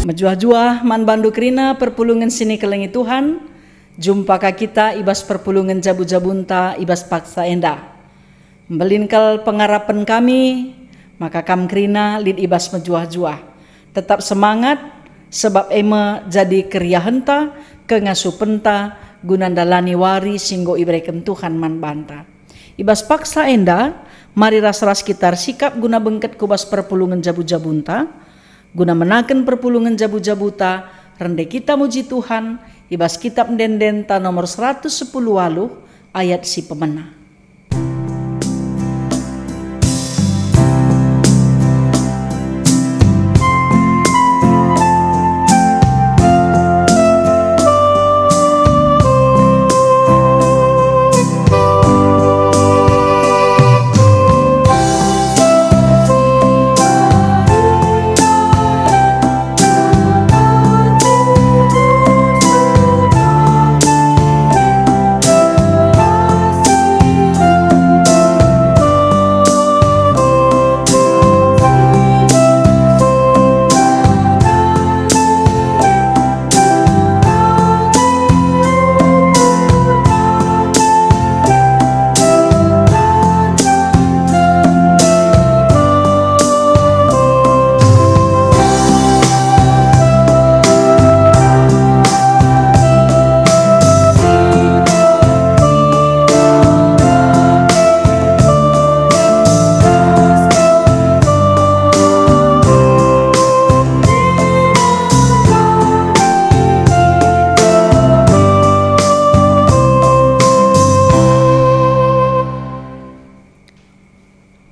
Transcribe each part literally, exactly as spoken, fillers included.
Mejuah-juah man bandu kerina perpulungen si nikelengi Tuhan, jumpa ka kita i bas perpulungen jabu-jabunta i bas paksa enda. Mbelin kal pengarapen kami, maka kam kerina lit i bas mejuah-juah. Tetap semangat, sebab e me jadi keriahenta, kengasupenta, guna ndalani wari si enggo ibereken Tuhan man banta. I bas paksa enda, mari ras-ras kita ersikap guna bengket ku bas perpulungen jabu-jabunta, guna menaken perpulungen jabu-jabuta, rende kita muji Tuhan, i bas kitab ende-endenta nomor seratus sepuluh waluh ayat si pemena.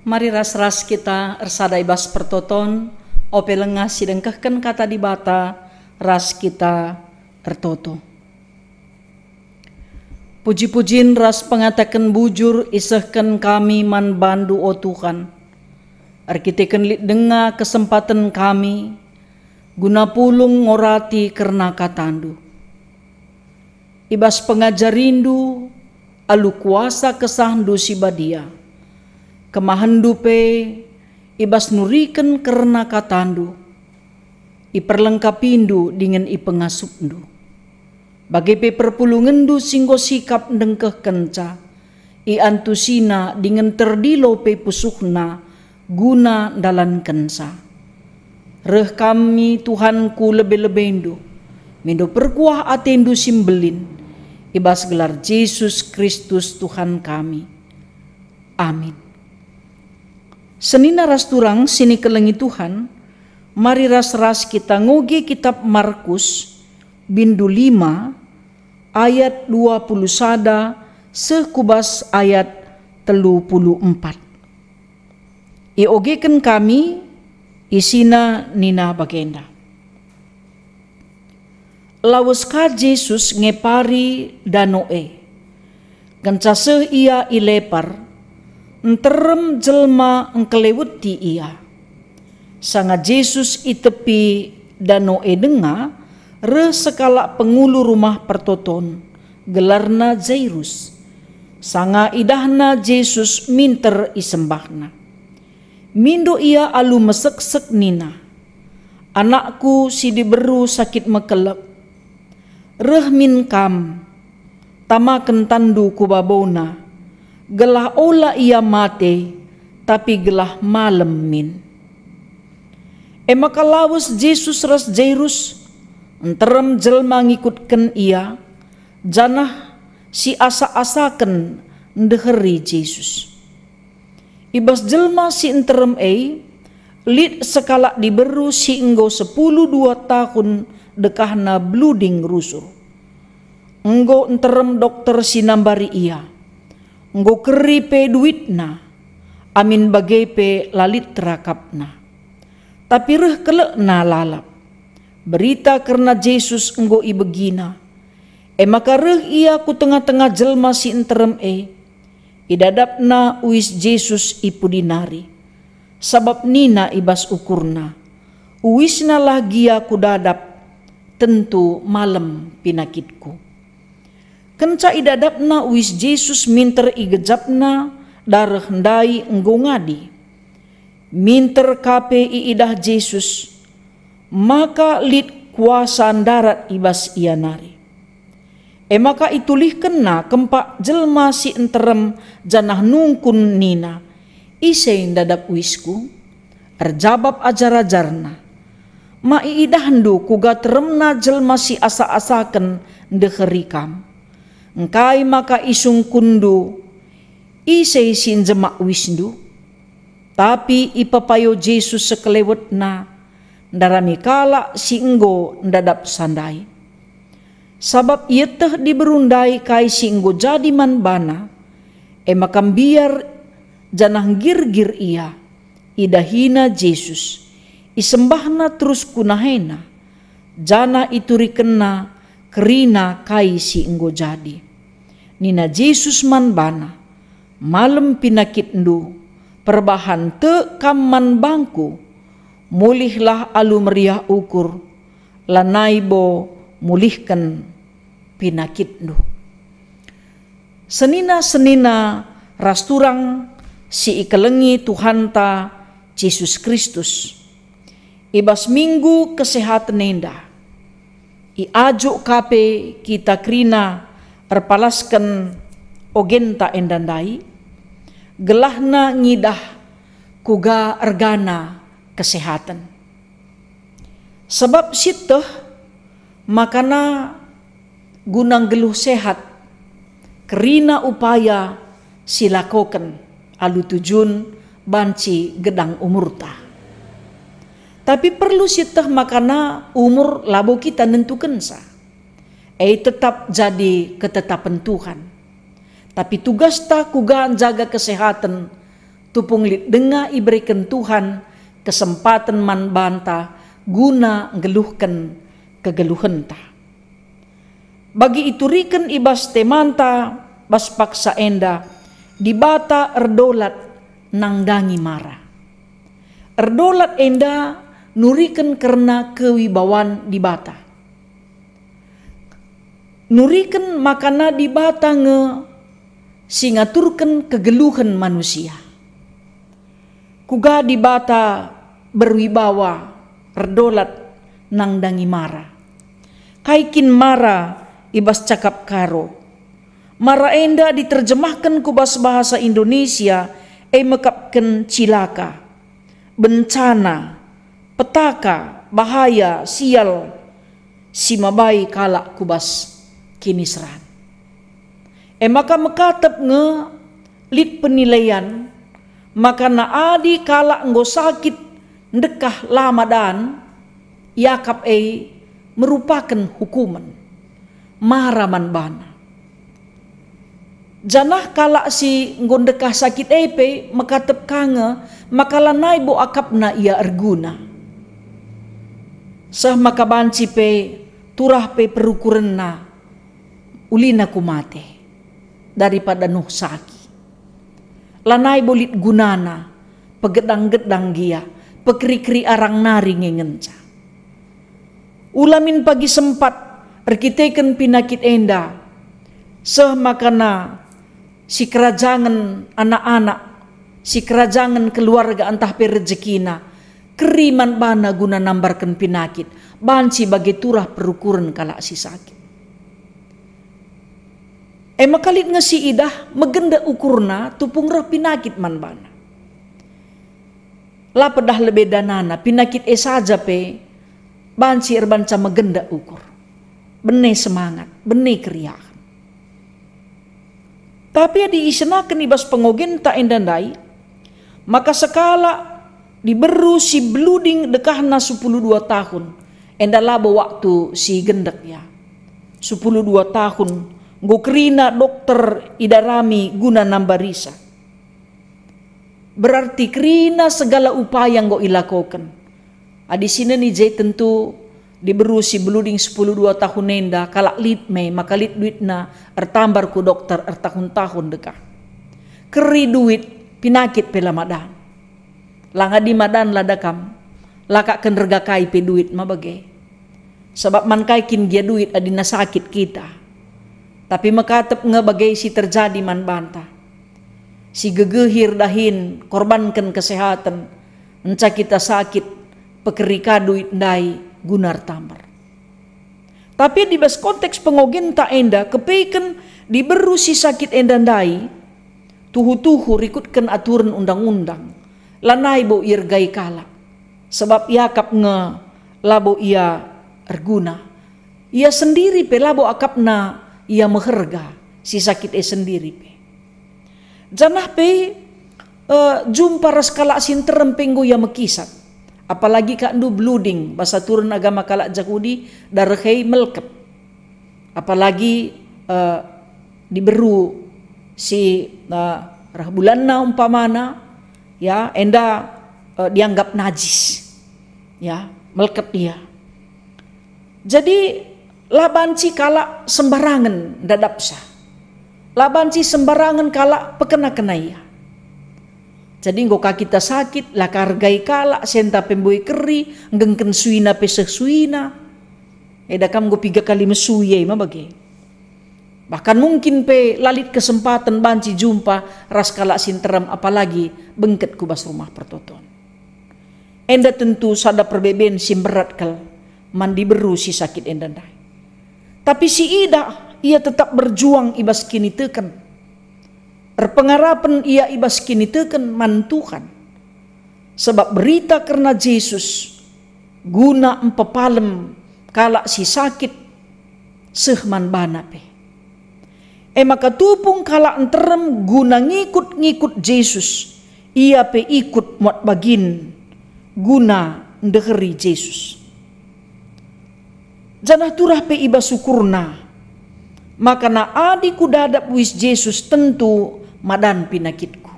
Mari ras-ras kita ersada i bas pertoton, ope langa si dengkehken Kata Dibata, ras kita ertoto. Puji-pujin ras pengataken bujur isehken kami man bandu, o Tuhan, erkiteken lit denga kesempaten kami guna pulung ngorati kerna katandu. I bas pengajarindu alu kuasa kesahndu si badia, kemahenndu pe i bas nuriken kerna katandu, iperlengkapindu dingen ipengasupndu. Bage pe perpulungenndu si enggo sikap ndengkehkenca, iantusina dingen terdilo pe pusuhna guna ndalankenca. Reh kami, Tuhanku, lebe-lebendu, mindo perkuah atendu si mbelin, i bas gelar Jesus Kristus Tuhan kami. Amin. Senina ras turang si nikelengi Tuhan, mari ras-ras kita ngoge kitab Markus, bindu lima, ayat dua puluh sada seh ku bas ayat telu puluh empat. Iogeken kami, isina nina bagenda. Lawes ka Jesus ngepari dano e. Kenca seh ia i lepar, nterem jelma engkeleweti ia. Sanga Jesus i tepi dano e denga, reh sekalak pengulu rumah pertoton, gelarna Jairus. Sanga idahna Jesus minter isembahna. Mindo ia alu meseksek nina, "Anakku si diberu sakit mekelek. Reh min kam, tamaken tanNdu ku babona, gelah ola ia mate, tapi gelah malem min." E maka lawes Jesus ras Jairus, nterem jelma ngikutken ia, janah siasak-asaken ndeheri Jesus. I bas jelma si nterem e, lit sekalak diberu si enggo sepuluh dua tahun dekahna bluding rusur. Enggo nterem dokter si nambari ia. Enggo keri pe duitna, amin bage pe la lit rakapna. Tapi reh kelekna lalap. Berita kerna Jesus enggo ibegina. E maka reh ia ku tengah-tengah jelma si nterem e. Idadapna uis Jesus i pudi nari, sabap nina i bas ukurna, "Uisnalah gia kudadap, tentu malem pinakitku." Kenca idadapna uis Jesus minter igejapna, dareh ndai enggo ngadi. Minter ka pe iidah Jesus, maka lit kuasa ndarat i bas ia nari. E maka itulihkenna kempak jelma si nterem janah nungkun nina, "Ise ndadap uisku?" Erjabap ajar-ajarNa, "Ma iidahndu kuga teremna jelma si asa-asaken ndeheri Kam? Engkai maka isungkunndu, 'Ise si njemak uisndu?'" Tapi ipepayo Jesus sekelewetna, ndarami kalak si enggo ndadapsa ndai. Sabap ieteh diberu ndai kai si enggo jadi man bana, e maka mbiar janah nggirgir ia. Idahina Jesus, isembahna terus ku nahena, janah iturikenna kerina kai si enggo jadi. Nina Jesus man bana, "Malem pinakitndu, perbahan tek kam man bangKu. Mulihlah alu meriah ukur, lanai bo mulihken pinakitndu." Senina-senina ras turang si ikelengi Tuhanta Jesus Kristus, i bas Minggu Kesehaten enda, iajuk ka pe kita kerina erpalasken ogenta enda ndai, gelahna ngidah kuga ergana kesehaten. Sabap sieteh makana guna nggeluh sehat, kerina upaya si lakoken alu tujun banci gedang umurta. Tapi perlu sieteh makana umur labo kita nentukensa, e tetap jadi ketetapen Tuhan. Tapi tugasta kuga njaga kesehaten, tupung lit denga ibereken Tuhan kesempaten man banta guna nggeluhken kegeluhenta. Bagi ituriken i bas temanta bas paksa enda, Dibata erdolat nandangi mara. Erdolat enda nuriken kerna kewibawan Dibata. Nuriken makana Dibata nge si ngaturken kegeluhen manusia. Kuga Dibata berwibawa erdolat nandangi mara? Kai kin mara i bas cakap Karo? Mara enda diterjemahken ku bas bahasa Indonesia, e mekapken cilaka, bencana, petaka, bahaya, sial, si mabai kalak ku bas kiniseran. E maka mekatep nge lit penilaian, makana adi kalak enggo sakit ndekah la madan, iakap e merupaken hukumen, mara man bana. Janah kalak si enggo ndekah sakit e pe mekatep ka nge maka lanai bo akapna ia erguna. Seh maka banci pe turah pe perukurenna ulina ku mate daripada nuh saki. Lanai bo lit gunana pegedang-gedang gia, pekeri-keri arang nari nge ngenca. Ula min pagi sempat erkiteken pinakit enda, seh makana sikerajangen anak-anak, sikerajangen keluarga ntah pe rejekina, keri man bana guna nambarken pinakit, banci bage turah perukuren kalak si sakit. E maka lit nge si idah megenda ukurna tupung reh pinakit man bana. La pedah lebe danana, pinakit e saja pe banci erbanca megenda ukur. Bene semangat, bene keriahen. Tapi adi isenaken i bas pengogenta enda ndai, maka sekalak diberu si beluding dekahna sepuluh dua tahun, enda labo waktu si gendek ya. Sepuluh dua tahun, enggo kerina dokter idarami guna nambarisa. Berarti kerina segala upaya enggo ilakoken. Adi sinen i je tentu diberu si beluding sepuluh dua tahun enda kalak lit me maka lit duitna ertambar ku dokter ertahun-tahun dekah. Keri duit, pinakit pe la madan. Lang adi madan la dakam, la ka kin erga kai pe duit ma bage. Sabap man kai kin gia duit adina sakit kita. Tapi mekatep nge bage si terjadi man banta. Si gegehi erdahin korbanken kesehaten, enca kita sakit, pekeri ka duit ndai guna ertamber. Tapi di bas konteks pengogenta enda, kepeken diberu si sakit enda ndai, tuhu-tuhu rikutken aturen undang-undang, lanai bo iergai kalak, sebab iakap nge labo ia erguna. Ia sendiri pe labo akapna ia meherga, si sakit e sendiri pe. Janah pe, eh, jumpa ras kalak si nterem pe enggo ia mekisat. Apalagi kak ndu blooding, bas aturen agama kalak Jahudi, dareh e melket. Apalagi, eh, diberu si, eh, reh bulanna umpamana, ya, enda, eh, dianggap najis. Ya, melket ia. Jadi, la banci kalak sembarangen ndadapsa. La banci sembarangen kalak pekena-kena ia. Jadi, enggo ka kita sakit, la ka ergai kalak, senta pe mbue keri, nggengken suina pe seh suina. Eda kam enggo piga kali mesui e ma bage. Bahkan mungkin pe la lit kesempaten banci jumpa ras kalak si nterem, apalagi bengket ku bas Rumah Pertoton. Enda tentu sada perbeben si mberat kal man diberu si sakit enda ndai. Tapi siidah, ia tetap berjuang i bas kiniteken. Erpengarapen ia i bas kiniteken man Tuhan. Sebab berita kerna Jesus guna mpepalem kalak si sakit seh man bana pe. E maka tupung kalak nterem guna ngikut-ngikut Jesus, ia pe ikut muat bagin guna ndeheri Jesus. Janah turah pe i bas ukurna, maka na adi kudadap uis Jesus tentu madan pinakitku.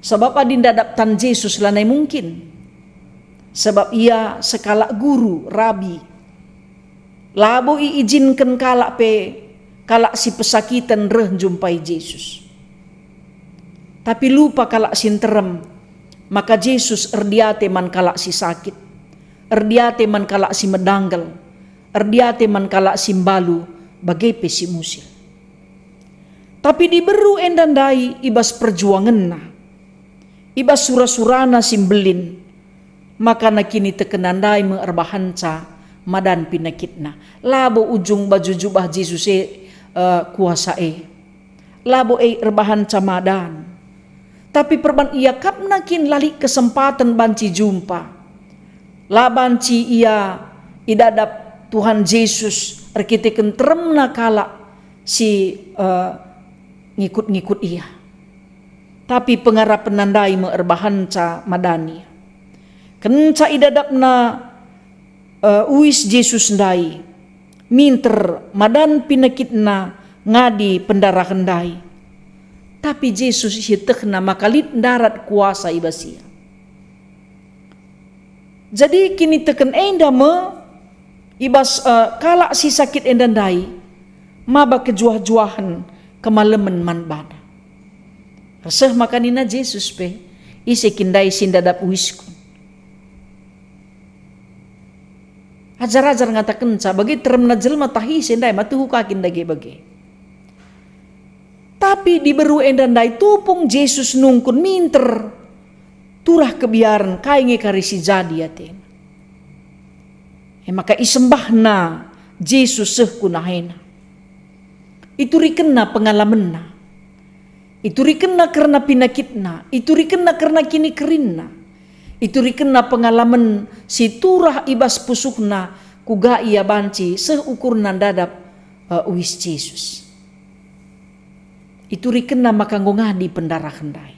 Sabap adi ndadap tan Jesus lanai mungkin, sabap ia sekalak guru, rabi. Labo iijinken kalak pe, kalak si pesakiten reh njumpai Jesus. Tapi lupa kalak si nterem, maka Jesus erdiate man kalak si sakit, erdiate man kalak si medanggel, erdiate man kalak si mbalu, bage pe si musil. Tapi diberu enda ndai i bas perjuangenna, i bas sura-surana si mbelin, maka na kinitekenna ndai me erbahanca madan pinakitna. Labo ujung baju jubah Jesus e, eh, kuasa e. Labo e erbahanca madan. Tapi perban iakapna kin la lit kesempaten banci jumpa. La banci ia idadap Tuhan Jesus erkiteken teremna kalak si, eh, ngikut-ngikut ia. Tapi pengarapenna ndai me erbahanca madani. Kenca idadapna, eh, uis Jesus ndai, minter madan pinakitna ngadi pendarahen ndai. Tapi Jesus ietehna maka lit ndarat kuasa i bas ia. Jadi kiniteken enda me i bas, eh, kalak si sakit enda ndai maba kejuah-juahen kemalemen man bana. Erseh maka nina Jesus pe, "Ise kin ndai si ndadap uisku?" Ajar-ajar ngatakenca, "Bage teremna jelma tah ise ndai ma tuhu ka kin dage bage?" Tapi diberu enda ndai tupung Jesus nungkun minter, turah kebiaren kai nge kari si jadi atena. E maka isembahna Jesus seh ku nahena. Iturikenna pengalamenna. Iturikenna kerna pinakitna, iturikenna kerna kinikerinna, iturikenna pengalamen si turah i bas pusuhna kuga ia banci seh ukurna ndadap, eh, uis Jesus. Iturikenna maka enggo ngadi pendarahen ndai.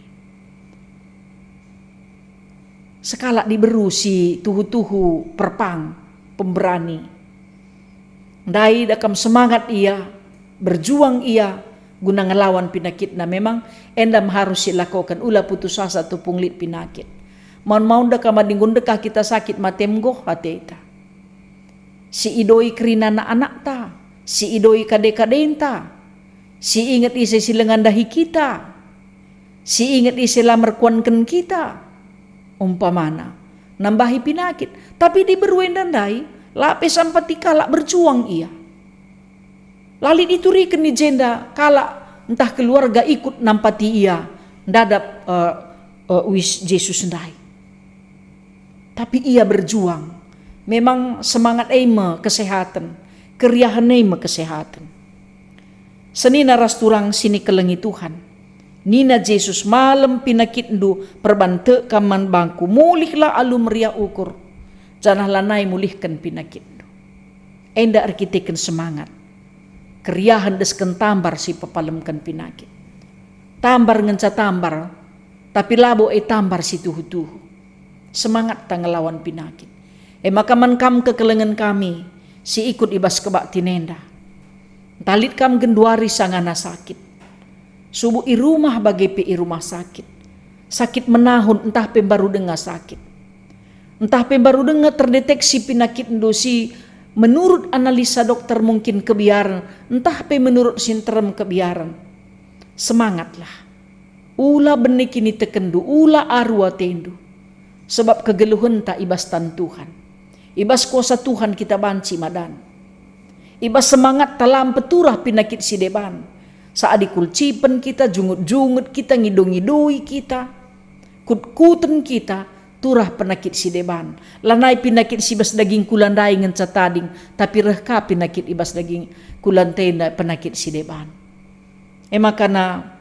Sekalak diberu si tuhu-tuhu perpang, pemberani. Ndai da kam semangat ia, berjuang ia guna ngelawan pinakitna. Memang enda me harus silakoken, ula putus asa tupung lit pinakit. Maun-maun da kam adi enggo ndekah kita sakit mate enggo ateta. Si idoi kerina anak-anakta, si idoi kade-kadenta, si inget ise si langa ndahi kita, si inget ise la merkuanken kita, umpamana, nambahi pinakit. Tapi diberu enda ndai, la pe sampati kalak berjuang ia. La lit ituriken i jenda kalak ntah keluarga ikut nampati ia ndadap, eh, eh, uis Jesus ndai. Tapi ia berjuang. Memang semangat e me kesehaten, keriahen e me kesehaten. Senina ras turang si nikelengi Tuhan. Nina Jesus, "Malem pinakitndu, perban tek kam man bangKu, mulihlah alu meriah ukur, janah lanai mulihken pinakitndu." Enda erkiteken semangat, keriahen desken tambar si pepalemken pinakit. Tambar ngenca tambar, tapi labo e tambar si tuhu-tuhu. Semangatta ngelawan pinakit. E maka man kam kekelengen kami si ikut i bas kebaktin enda. Ntah lit kam genduari sangana sakit. Subuk i rumah bage pe i rumah sakit. Sakit menahun ntah pe mbaru denga sakit. Ntah pe mbaru denga terdeteksi pinakitndu si menurut analisa dokter mungkin kebiaren, ntah pe menurut si nterem kebiaren. Semangatlah. Ula bene kinitekenndu, ula aru atendu. Sebab kegeluhenta i bas tan Tuhan. I bas kuasa Tuhan kita banci madan. I bas semangatta la mpeturah pinakit si deban. Saadi kulcipen kita, jungut-jungut kita, ngido-ngidoi kita, kutkuten kita, turah penakit si deban. Lanai pinakit si bas daging kula ndai ngenca tading, tapi reh ka pinakit i bas daging kula ndai, penakit si deban. E makana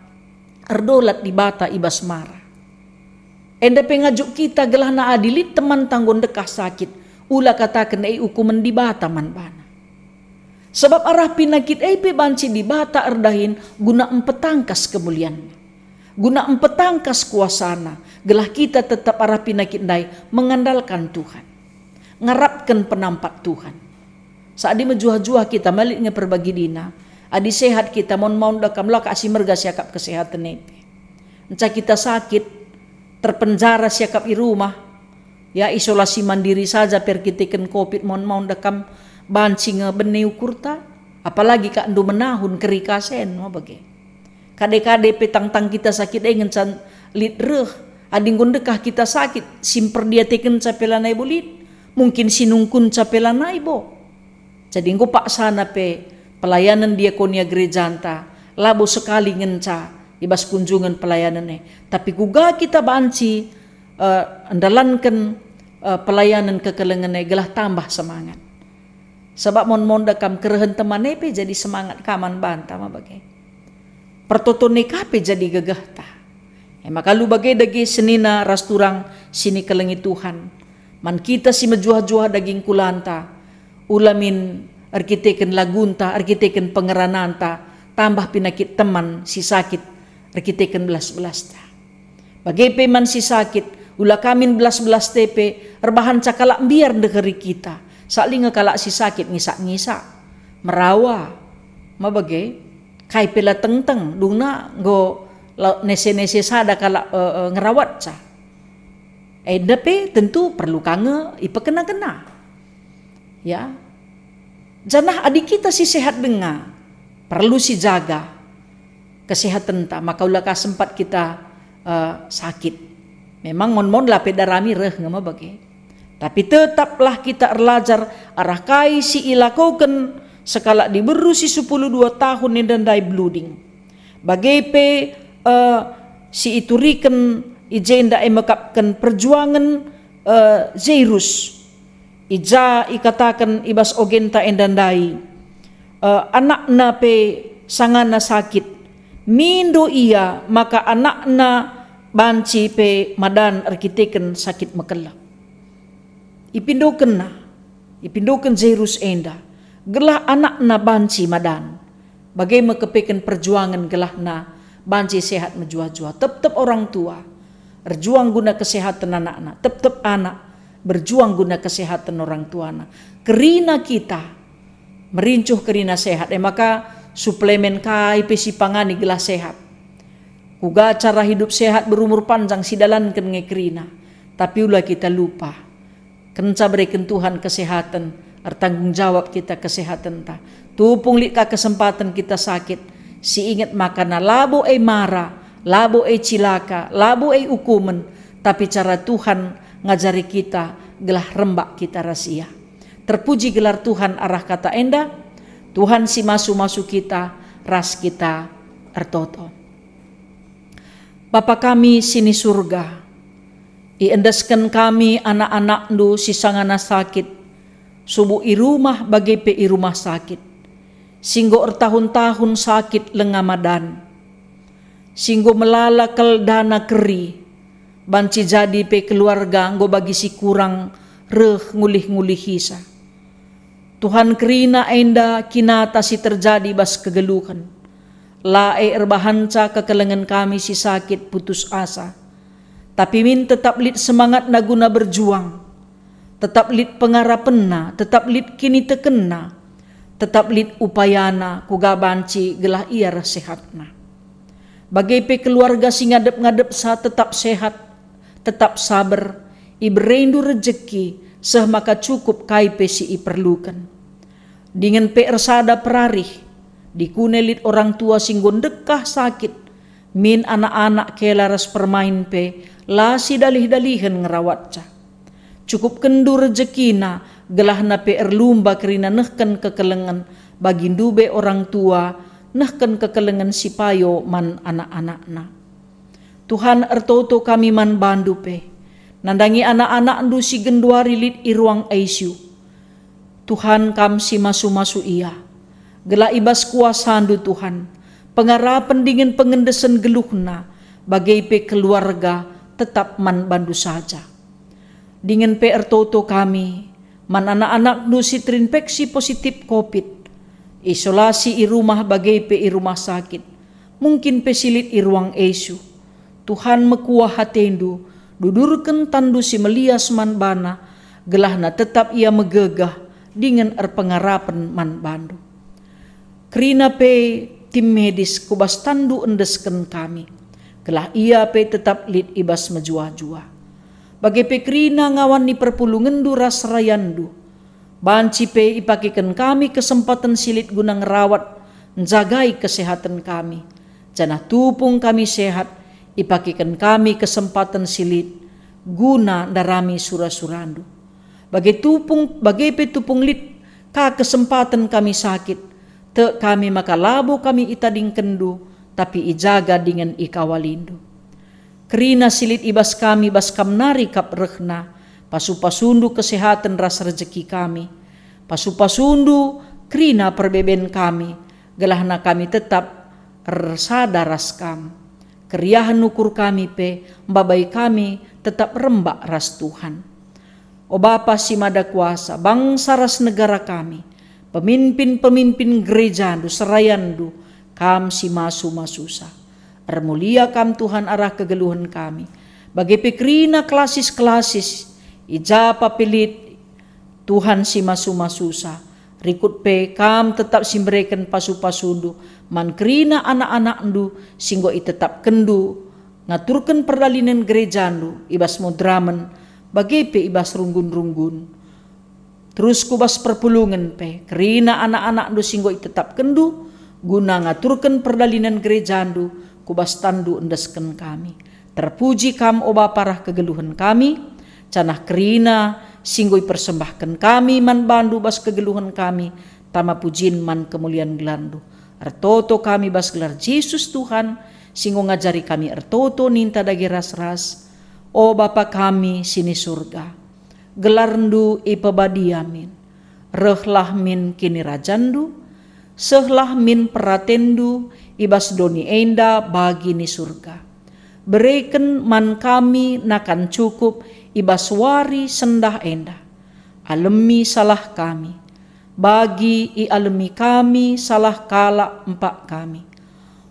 erdolat Dibata i bas mara. Enda pe ngajuk kita gelahna adi lit temanta enggo ndekah sakit, ula kataken e ukumen Dibata man bana. Sebab arah pinakit e pe banci Dibata erdahin guna mpetangkas kemulianNa, guna mpetangkas kuasaNa, gelah kita tetap arah pinakit ndai mengandalkan Tuhan, ngarapken penampat Tuhan. Saadi mejuah-juah kita, malit nge perbagidina. Adi sehat kita, maun-maun da kam, la ka si merga siakap kesehaten e pe. Enca kita sakit, terpenjara siakap i rumah, ya, isolasi mandiri saja perkiteken covid, maun-maun da kam, banci nge bene ukurta, apalagi kak ndu menahun keri kasen, ma bage. Kade-kade pe tangtang kita sakit e ngenca lit reh. Adi enggo ndekah kita sakit, si mperdiatekenca pe lanai bo lit, mungkin si nungkunca pe lanai bo. Jadi enggo paksana pe pelayanen diakonia gerejanta labo sekali ngenca i bas kunjungen pelayanen e. Tapi kuga kita banci, eh, ndalanken, eh, pelayanen kekelengen e gelah tambah semangat. Sabap mon-mon da kam kerehen teman e pe jadi semangat ka man banta, ma bage. Pertoton e ka pe jadi gegehta. E maka alu bage dage senina ras turang si nikelengi Tuhan. Man kita si mejuah-juah daging kulanta, ula min erkiteken lagunta, erkiteken pengerananta, tambah pinakit teman si sakit erkiteken belas-belasta. Bage pe man si sakit, ula ka min belas-belas tepe, erbahanca kalak mbiar ndeheri kita. Salinga kalak si sakit ngisak-ngisak, merawa, ma bage, kai pe la tengteng, dungna enggo la-, nese-nese sada kalak, e, e, ngerawatca. Enda pe tentu perlu ka nge ipekena-kena. Ya. Janah adi kita si sehat denga, perlu sijaga kesehatenta, maka ula ka sempat kita, eh, sakit. Memang mon-mon la pe darami reh nge me bage. Tapi tetaplah kita erlajar arah kai si ilakoken sekalak diberu si sepuluh dua tahun enda ndai blooding. Bage pe, eh, si ituriken i jenda e mekapken perjuangen, eh, Jairus. I ja ikataken i bas ogenta enda ndai, eh, anakna pe sangana sakit, mindo ia maka anakna banci pe madan erkiteken sakit mekelep. Ipindokenna, ipindoken Jairus enda, gelah anakna banci madan. Bage me kepeken perjuangen gelahna banci sehat mejuah-juah. Tep-tep orang tua erjuang guna kesehatan anakna, tep-tep anak berjuang guna kesehatan orang tuana. Kerina kita merincuh kerina sehat, e maka suplemen kai pe sipangani gelah sehat. Kuga cara hidup sehat berumur panjang sidalanken nge kerina, tapi ula kita lupa. Kenca bereken Tuhan kesehaten, ertanggung jawab kita kesehatenta. Tupung lit ka kesempaten kita sakit, siinget makana labo e mara, labo e cilaka, labo e ukumen, tapi cara Tuhan ngajari kita gelah rembak kita ras Ia. Terpuji gelar Tuhan arah kata enda, Tuhan si masu-masu kita ras kita ertoto. Bapa kami si ni Surga, Iendesken kami anak-anakndu si sangana sakit, subuk i rumah bage pe i rumah sakit, si enggo ertahun-tahun sakit langa madan, si enggo melala kal dana keri, banci jadi pe keluarga enggo bagi si kurang reh ngulih-ngulihisa. Tuhan, kerina enda kinata si terjadi bas kegeluhen. La e erbahanca kekelengen kami si sakit putus asa, tapi min tetap lit semangatna guna berjuang, tetap lit pengarapenna, tetap lit kinitekenna, tetap lit upayana kuga banci gelah ia reh sehatna. Bage pe keluarga si ngadep-ngadepsa tetap sehat, tetap saber, iberendu rejeki seh maka cukup kai pe si iperluken. Dingen pe ersada perarih, dikune lit orang tua si enggo ndekah sakit, min anak-anak kela ras permain pe la sidalih-dalihen ngerawatca. Cukupkenndu rejekina, gelahna pe erlumba kerina nehken kekelengen bagi ndube orang tua, nehken kekelengen si payo man anak-anakna. Tuhan, ertoto kami man bandu pe, nandangi anak-anakndu si genduari lit i ruang I C U. Tuhan, kam si masu-masu ia. Gelah i bas kuasandu, Tuhan, pengarapen dingen pengendesen geluhna, bage pe keluarga tetap man bandu saja. Dingen pe ertoto kami man anak-anakndu si terinfeksi positif covid, isolasi i rumah bage pe i rumah sakit, mungkin pe si lit i ruang I C U. Tuhan, mekuah atendu, dudurken tanNdu si melias man bana, gelahna tetap ia megegah dingen erpengarapen man bandu. Kerina pe tim medis ku bas tanNdu endesken kami, gelah ia pe tetap lit i bas mejuah-juah. Bage pe kerina ngawan ni perpulungenndu ras rayandu. Banci pe ipakeken kami kesempaten si lit guna ngerawat, njagai kesehaten kami, janah tupung kami sehat, ipakeken kami kesempaten si lit guna ndarami sura-surandu. Bage tupung, bage pe tupung lit ka kesempaten kami sakit, tek kami maka labo kami itadingkenndu, tapi ijaga dingen ikawalindu. Kerina si lit i bas kami bas kam nari kap rehna, pasu-pasundu kesehaten ras rejeki kami. Pasu-pasundu kerina perbeben kami, gelahna kami tetap ersada ras kam. Keriahen ukur kami pe mbabai kami tetap rembak ras Tuhan. O Bapa si Mada Kuasa, bangsa ras negara kami, pemimpin-pemimpin gerejandu, serayandu, kam si masu-masusa. Ermulia kam, Tuhan, arah kegeluhen kami. Bage pe kerina klasis-klasis, i ja pe lit, Tuhan si masu-masusa. Rikut pe kam tetap si mbereken pasu-pasundu man kerina anak-anakndu si enggo itetapkenndu ngaturken perdalinen gerejandu i bas Madramen, bage pe i bas runggun-runggun. Terus ku bas perpulungen pe, kerina anak-anakndu si enggo itetapkenndu guna ngaturken perdalinen gerejandu ku bas tanNdu endesken kami. Terpuji kam, o Bapa, arah kegeluhen kami, janah kerina si enggo ipersembahken kami man bandu bas kegeluhen kami, tama pujin man kemulian gelarndu. Ertoto kami bas gelar Jesus Tuhan, si enggo ngajari kami ertoto ninta dage ras-ras. O Bapa kami si ni Surga, gelarndu ipebadia min. Rehlah min kinirajandu, sehlah min peratenndu i bas doni enda bagi ni Surga. Bereken man kami nakan cukup i bas wari sendah enda. Alemi salah kami, bagi ialemi kami salah kalak empak kami.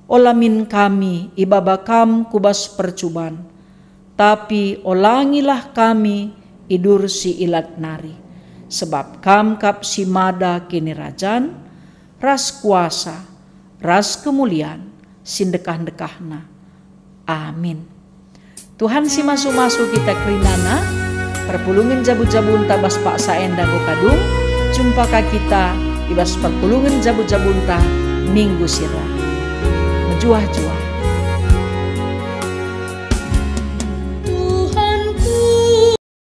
Ola min kami ibaba kam ku bas percuban, tapi olangilah kami i dur si ilat nari, sebab kam kap si mada kinirajan, ras kuasa, ras kemulian si ndekah-ndekahna. Amin. Tuhan si masu-masu kita kerinana, perpulungen jabu-jabunta bas paksa enda enggo kadung, jumpa ka kita i bas perpulungen jabu-jabunta minggu si reh. Mejuah-juah.